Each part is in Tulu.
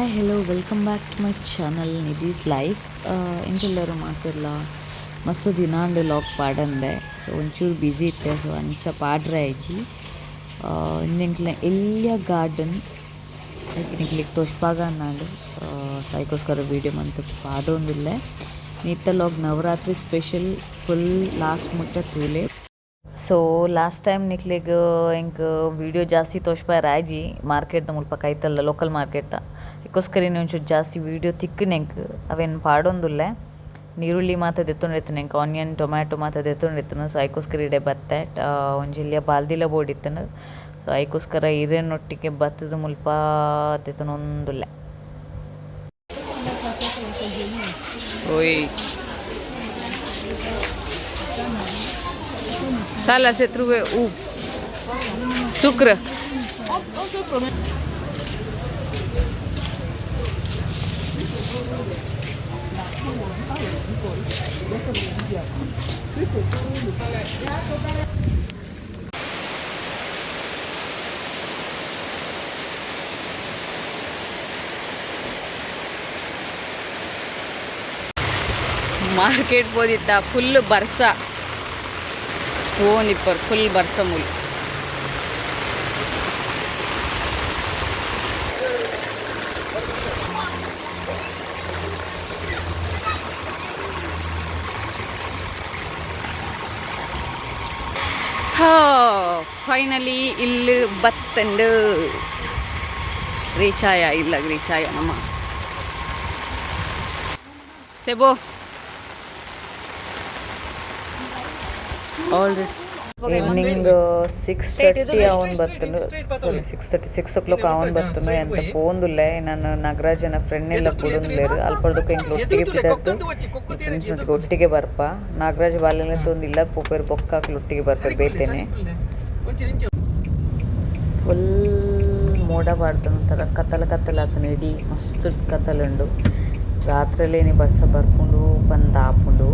Hi hello welcome back to my channel Nidhi's life. ಎಂಚೆಲ್ಲರು ಮಾತೆರ್ಲ ಮಸ್ತ್ ದಿನ ಅಂದ್ ಲಾಗ್ ಪಾಡಂದೆ. ಸೊ ಒಂಚೂರು ಬ್ಯುಸಿ ಇತ್ತೆ, ಸೊ ಅಂಚ ಪಾಡ್ರೆ ಆಯ್ಜಿ. ಇಂದೆಂಕ್ಲೆ ಎಲ್ಯ ಗಾರ್ಡನ್ ನಿಕ್ಲೆಗ್ ತೋಜ್ಪಾಗ ಅಂದ್. ಸೊ ಐಕೋಸ್ಕರ ವೀಡಿಯೋ ಮಂತ್ ಪಾಡೊಂದುಲ್ಲೆ. ಇತ್ತೆ ಲಾಗ್ ನವರಾತ್ರಿ ಸ್ಪೆಷಲ್ ಫುಲ್ ಲಾಸ್ಟ್ ಮುಟ್ಟ ತೂಲೆ. ಸೊ ಲಾಸ್ಟ್ ಟೈಮ್ ನಿಕ್ಲೆಗ್ ಎಂಕ್ ವೀಡಿಯೋ ಜಾಸ್ತಿ ತೋಜ್ಪಾಯೆರೆ ಆಯ್ಜಿ, ಮಾರ್ಕೆಟ್ ದ ಮುಲ್ಪ ಕೈತಲ್ದ ಲೋಕಲ್ ಮಾರ್ಕೆಟ್ ದ. ಐಕೋಸ್ಕರ ಒಂಚೂರು ಜಾಸ್ತಿ ವೀಡಿಯೋ ತಿಕ್ಕುಂಡು ಎಂಕ್, ಅವೆನ್ ಪಾಡೊಂದುಲ್ಲೆ. ನೀರುಳ್ಳಿ ಮಾತ ದೆತ್ತೊಂದಿತ್ತಿನ ಎಂಕ್, ಆನಿಯನ್ ಟೊಮ್ಯಾಟೊ ಮಾತ ದೆತ್ತೊಂದಿತ್ತಿನ. ಸೊ ಐಕೋಸ್ಕರ ಇಡೆ ಬತ್ತೆ. ಒಂಜಿ ಎಲ್ಯ ಬಾಲ್ದಿಲ ಬೋಡಿತ್ತುಂಡು. ಸೊ ಐಕೋಸ್ಕರ ಇರೆನೊಟ್ಟಿಗೆ ಬತ್ತುದು ಮುಲ್ಪ ದೆತ್ತೊನೊಂದುಲ್ಲೆ. Oui. Ça là, c'est trouvé où? Sucre. Market ಪೋದಿತ್ತ full ಬರ್ಸ ಪೋನಿಪ್ಪರ್, ಫುಲ್ ಬರ್ಸ ಮೂಲು. ಹಾ, ಫೈನಲಿ ಇಲ್ಲಿ ಬತ್ತಂಡು. ರೀಚಾಯ ಇಲ್ಲ, ರೀಚಾಯ ನಮ್ಮ ಸೆಬೋ. ಆಲ್ರೆಡಿ ಈವ್ನಿಂಗ್ 6:30 ಅವನ್ ಬತ್ತುಂಡು, ಸಾರಿ, 6:30, 6 ಓ ಕ್ಲಾಕ್ ಅವನ್ ಬತ್ತುಂಡು. ಎಂತ ಪೋಂದುಲ್ಲೆ. ನಾನು ನಾಗರಾಜನ ಫ್ರೆಂಡ್ ಎಲ್ಲ ಕೂಡೊಂದುಲ್ಲೆರ್. ಅಲ್ಪರ್ದೊಕ ಎಂಕ್ಲು ಒಟ್ಟಿಗೆ ಪಿದರ್ದು ಫ್ರೆಂಡ್ಸ್ ನೊಟ್ಟಿಗೆ ಒಟ್ಟಿಗೆ ಬರ್ಪ. ನಾಗರಾಜ್ ಬಾಲೆನ್ ತೂಂದು ಇಲ್ಲಗ್ ಪೋಪೆರ್, ಬೊಕ್ಕ ಅಕ್ಲು ಒಟ್ಟಿಗೆ ಬರ್ಪೆರ್ ಬೇತೆನೆ. ಫುಲ್ ಮೋಡ ಪಾಡ್ದುಂಡು, ಒಂಥರ ಕತ್ತಲೆ ಕತ್ತಲೆ ಆತುಂಡು ಇಡೀ, ಮಸ್ತ್ ಕತ್ತಲುಂಡು. ರಾತ್ರೆಲೇನೆ ಬರ್ಸ ಬರ್ಪುಂಡು ಪಂದ್ ಆಪುಂಡು.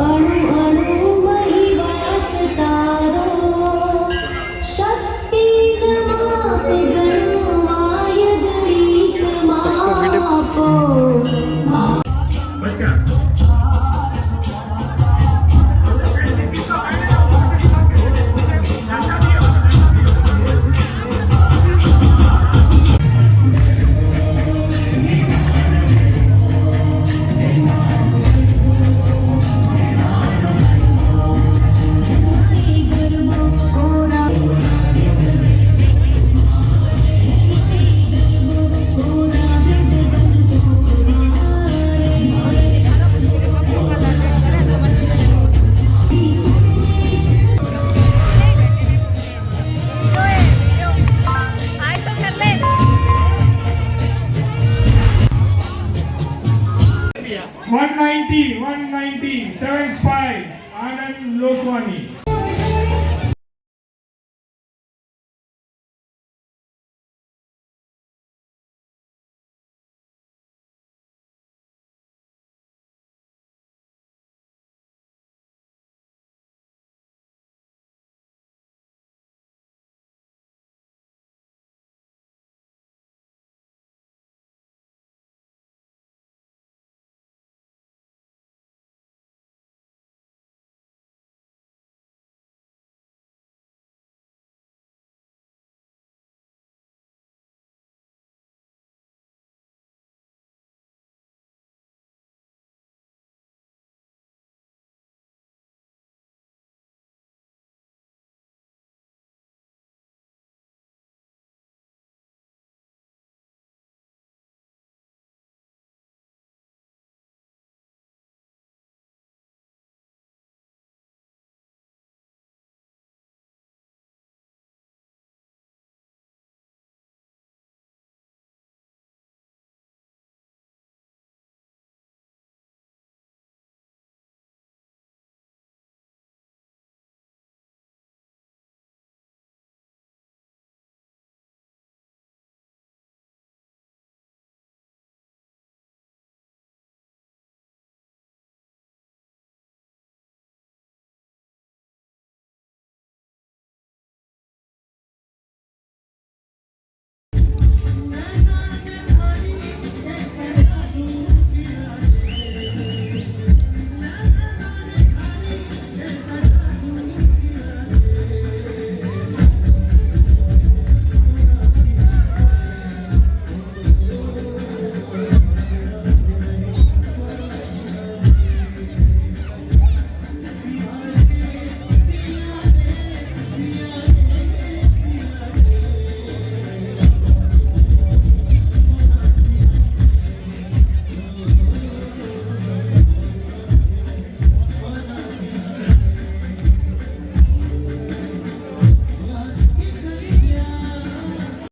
અણુ અણુ મહિવાસ તારો, શક્તિ માપ ગણવાય ગણિત માપો. 190, 190, seven spies, Anand Lokwani.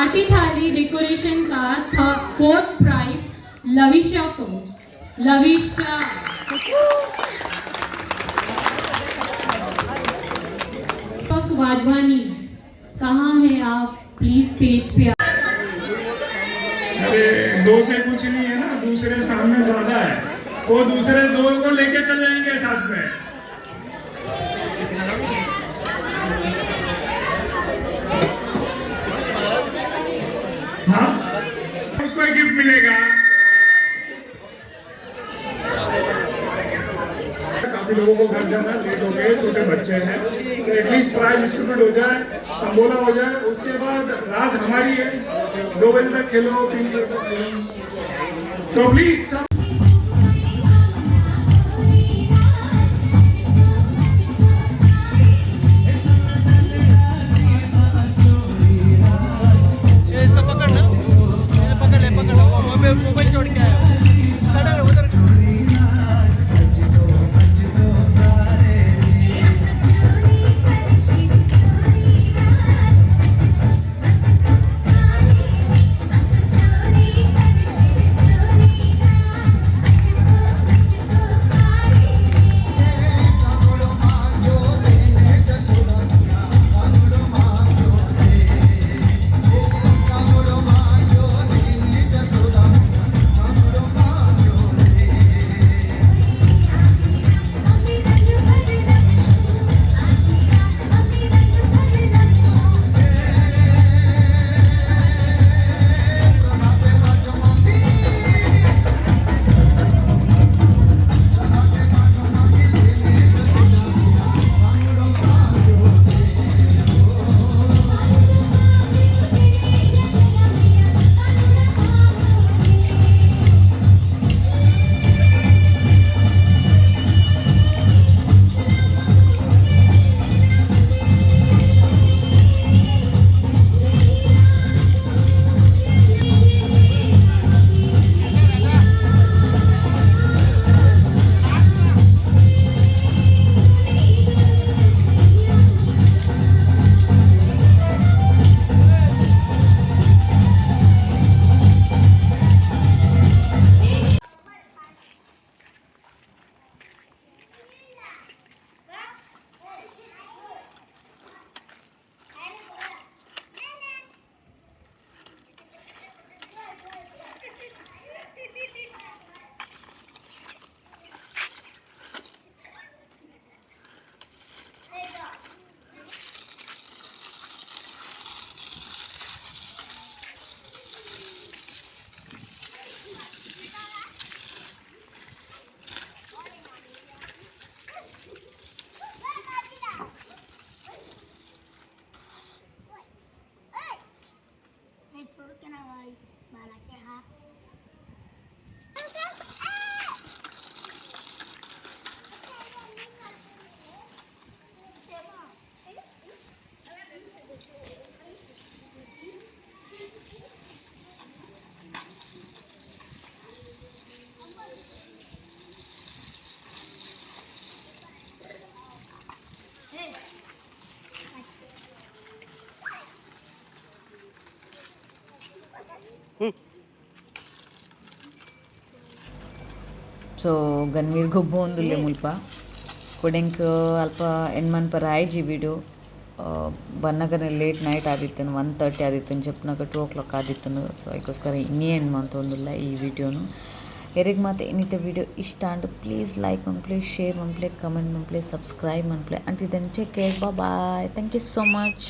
आरती थाली डेकोरेशन का फोर्थ प्राइज लविशा को। लविशा। दीपक वाधवानी, कहाँ हैं आप? प्लीज स्टेज पे। अरे, दो से कुछ नहीं है ना, दूसरे सामने ज्यादा है। वो दूसरे दो को लेके चल जाएंगे साथ में। हाँ, उसको एक गिफ्ट मिलेगा। काफी लोगों को घर जाना, लेट हो गए, छोटे बच्चे हैं, तो एटलीस्ट प्राइज डिस्ट्रीब्यूट हो जाए, तंबोला हो जाए, उसके बाद रात हमारी है। 2 बजे तक खेलो, 3 बजे तक खेलो, तो प्लीज सब। ये इसको पकड़ ना, ये पकड़ ले, पकड़ ले। वो मोबाइल, मोबाइल छोड़ के आया खड़ा है उधर। ಸೊ ಗನ್ವೀರ್ ಗೊಬ್ಬೊಂದುಲ್ಲೆ ಮುಲ್ಪ. ಕೊಡೆಂಕ್ ಅಲ್ಪ ಎಂಡ್ ಮನ್ಪರ ಆಯ್ಜಿ ವಿಡಿಯೋ. ಬನ್ನಗನೆ ಲೇಟ್ ನೈಟ್ ಆದಿತ್ತನು, 1:30 ಆದಿತ್ತನು, ಜೆಪ್ಪುನಗ 2 ಓ ಕ್ಲಾಕ್ ಆದಿತ್ತನು. ಸೊ ಐಕೋಸ್ಕರ ಇನ್ನೇ ಎಂಡ್ ಮಂತೊಂದುಲ್ಲ ಈ ವಿಡಿಯೋನು. ಎರೆಗ್ ಮಾತ ಇನ್ನಿತ ವಿಡಿಯೋ ಇಷ್ಟ ಆಂಡ್ ಪ್ಲೀಸ್ ಲೈಕ್ ಮನ್ಪುಲೆ, ಶೇರ್ ಮನ್ಪುಲೆ, ಕಮೆಂಟ್ ಮನ್ಪುಲೆ, ಸಬ್ಸ್ಕ್ರೈಬ್ ಮನ್ಪುಲೆ. Until then, take care, bye. Thank you so much.